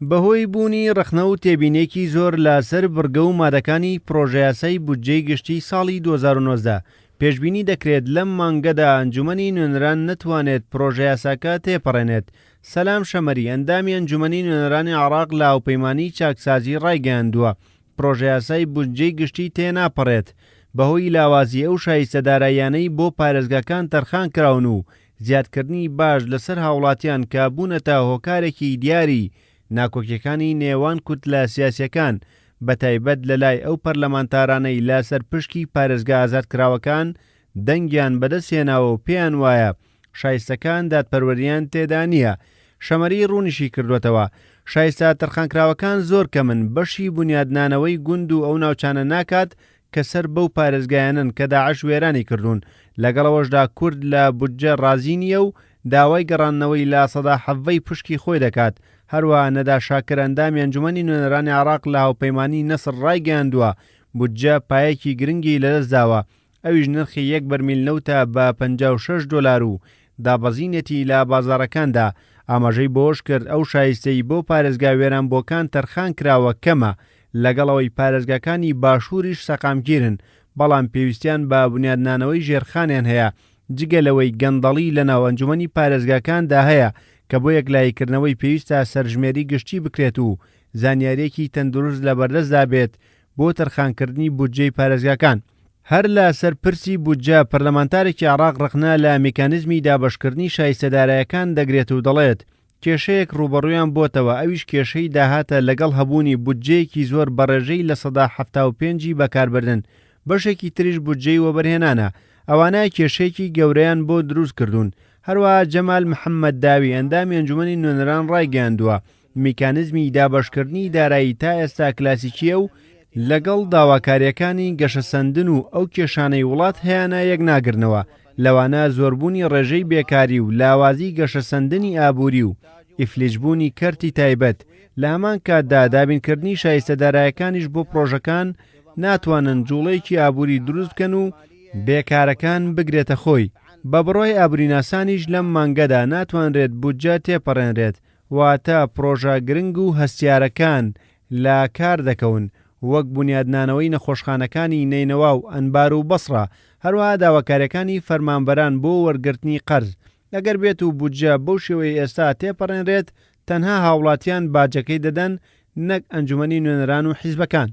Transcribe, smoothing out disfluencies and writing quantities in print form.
بەهۆی بوونی ڕەخنە و تێبینییەکی زۆر لە سەر بڕگە و مادەکانی پڕۆژەیاسای بودجەی گشتیی ساڵی 2019، پێشبینی دەکرێت لەم مانگەدا ئەنجومەنی نوێنەران نەتوانێت پڕۆژەیاساکە تێپەڕێنێت. سەلام شەمەری، ئەندامی ئەنجومەنی نوێنەرانی عێراق لە هاوپەیمانیی چاکسازی ڕایگەیاندووە، پڕۆژەیاسای بودجەی گشتی تێناپەڕێت بەهۆی لاوازی ئەو شایستە داراییانەی بۆ پارێزگاکان تەرخانکراون و زیادکردنی باج لەسەر هاوڵاتیان کە بوونەتە هۆکارێکی دیاری ناکۆکیەکانی نێوان کوتلە سیاسیەکان بەتایبەت لەلای ئەو پەرلەمانتارانەی لەسەر پشکی پارێزگا ئازادکراوەکان دەنگیان بەدەستهێناوە و پێیان وایە شایستەکان دادپەروەریان تێدا نییە. شەمەری ڕوونیشی کردووەتەوە، شایستە تەرخانکراوەکان زۆر کەمن، بەشی بونیادنانەوەی گوند و ئەو ناوچانە ناکات کە سەر بەو پارێزگایانەن کە داعش وێرانی کردوون، لەگەڵ ئەوەشدا کورد لە بودجە ڕازی نییە و داوای گەڕاندنەوەی 17% پشکی خۆی دەکات. هەروەها نەدا شاکر ئەندامی ئەنجومەنی نوێنەرانی عێراق لە هاوپەیمانیی نەسڕ ڕایگەیاندووە، بودجە پایەکی گرنگی لەدەستداوە، ئەویش نرخی یەک بەرمیل نەوتە بە 56 دۆلار و دابەزینێتی لە بازاڕەکاندا، ئاماژەی بەوەشکرد، ئەو شایستەی بۆ پارێزگا وێرانبووەکان تەرخانکراوە کەمە، لەگەڵ ئەوەی پارێزگاکانی باشووریش سەقامگیرن، بەڵام پێویستیان بە بونیادنانەوەی ژێرخانیان هەیە، جگە لەوەی گەندەڵی لەناو ئەنجومەنی پارێزگاکاندا هەیە کە بۆ یەکلاییکردنەوەی پێویستە سەرژمێری گشتی بکرێت و زانیارییەکی تەندروست لەبەردەستدا بێت بۆ تەرخانکردنی بودجەی پارێزگاکان. هەر لە سەر پرسی بودجە، پەرلەمانتارێکی عێراق ڕەخنە لە میکانیزمی دابەشکردنی شایستە دارایەکان دەگرێت و دەڵێت، کێشەیەک ڕووبەڕوویان بۆتەوە ئەویش کێشەی داهاتە لەگەڵ هەبوونی بودجەیەکی زۆر بە ڕێژەی 75% ی بەکاربردن، بەشێکی تریش بودجەی وەبەرهێنانە، ئەوانە کێشەیەکی گەورەیان بۆ دروست کردوون. هەروەها جەمال محەمەد داوی ئەندامی ئەنجومەنی نوێنەران ڕایگەیاندووە، میکانیزمی دابەشکردنی دارایی تا ئێستا کلاسیکییە و لەگەڵ داواکارییەکانی گەشەسەندن و ئەو کێشانەی وڵات هەیانە یەکناگرنەوە، لەوانە زۆربوونی ڕێژەی بێکاری و لاوازی گەشەسەندنی ئابووری و ئیفلیجبوونی کەرتی تایبەت، لە هەمان کاتدا دابینکردنی شایستە دارایەکانیش بۆ پڕۆژەکان ناتوانن جوڵەیەکی ئابووری دروست بکەن و بێکارەکان بگرێتە خۆی. بە بڕوای ئابووریناسانیش لەم مانگەدا ناتوانرێت بودجە تێپەڕێنرێت، واتە پڕۆژە گرنگ و هەستیارەکان لە کار دەکەون، وەک بونیادنانەوەی نەخۆشخانەکانی نەینەوا و ئەنبار و بەسڕە، هەروەها داواکارییەکانی فەرمانبەران بۆ وەرگرتنی قەرز. ئەگەر بێت و بودجە بەو شێوەیەی ئێستا تێپەڕێنرێت، تەنها هاوڵاتیان باجەکەی دەدەن نەک ئەنجومەنی نوێنەران و حیزبەکان.